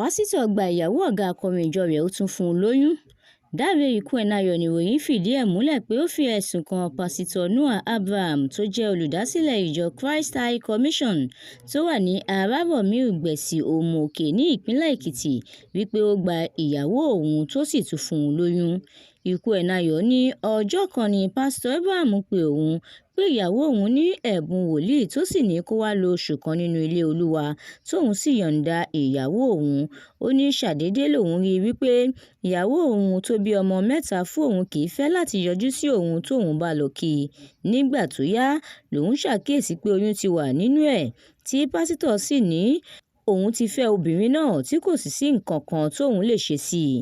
Pásítọ̀ gba ìyàwó ọ̀gá akọrin ìjọ rẹ̀, ó tún fún un lóyún. Dare Ikwuenayo níròyìn fìdí ẹ̀ múlẹ̀ pé ó fi ẹ̀sùn kan Pásítọ̀ Noah Abraham tó jẹ́ olùdásílẹ̀ ìjọ Christ High Commission tó wà ní Arárọ̀mí Ìgbẹ̀sì Òmù-Òkè ní ìpínlẹ̀ Èkìtì wípé ó gba ìyàwó òun tó sì tún fún un lóyún. Ikwuenayo ní ọjọ́ kan ní Pásítọ̀ Abraham pé òun pé ìyàwó òun ní ẹ̀bùn wòlíì tó sì ní kó wá lo oṣù kan nínú ilé Olúwa tóun sì yọ̀ǹda ìyàwó òun. Ó ní ṣàdédé lòun rí i wípé ìyàwó òun tó bí ọmọ mẹ́ta fún òun kì í fẹ́ láti yọjú sí òun tóun bá lọ kí i. Nígbà tó yá lòun ṣàkíyèsí pé oyún ti wà nínú ẹ̀, tí pásítọ̀ sì ní òun ti fẹ́ obìnrin náà tí kò sì sí nǹkan kan tóun lè ṣe sí i.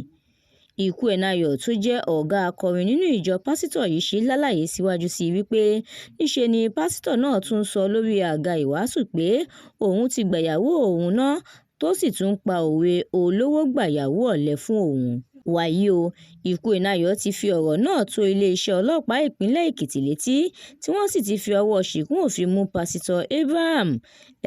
Ikwuenayo tó jẹ́ ọ̀gá akọrin nínú ìjọ pásítọ̀ yìí ṣe lálàyé síwájú sí i wípé níṣe ni pásítọ̀ náà tún sọ lórí àga ìwàásù pé òun ti gbàyàwó òun ná tó sì tún pa òwe olówó gbàyàwó ọ̀lẹ fún òun. Wàyí o, Ikwuenayo ti fi ọ̀rọ̀ náà tó iléeṣẹ́ ọlọ́pàá ìpínlẹ̀ Èkìtì létí tí wọ́n sì ti fi ọwọ́ ṣìkún òfin mú Pásítọ̀ Abraham.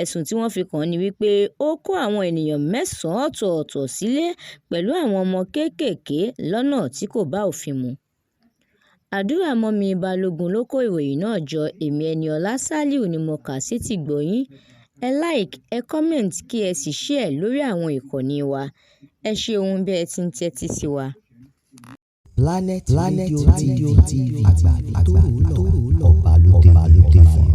Ẹ̀sùn tí wọ́n fi kàn án ni wípé ó kó àwọn ènìyàn mẹ́sàn-án ọ̀tọ̀ọ̀tọ̀ sílé pẹ̀lú àwọn ọmọ kéékèèké lọ́nà tí kò bá òfin mu. Àdúrà Mọ́mì Balógun ló kó ìròyìn náà jọ. Èmi Ẹniọlá Sálíù ni mo kà á sétígbọ̀ọ́ yín. Ẹ like, ẹ comment kí ẹ sì share lórí àwọn ìkànnì wa. Ẹ ṣeun bí ẹ ti ń tẹ́tí sí wa. Planet Radio TV, àgbà tó rò lọ, ọba ló dé fún.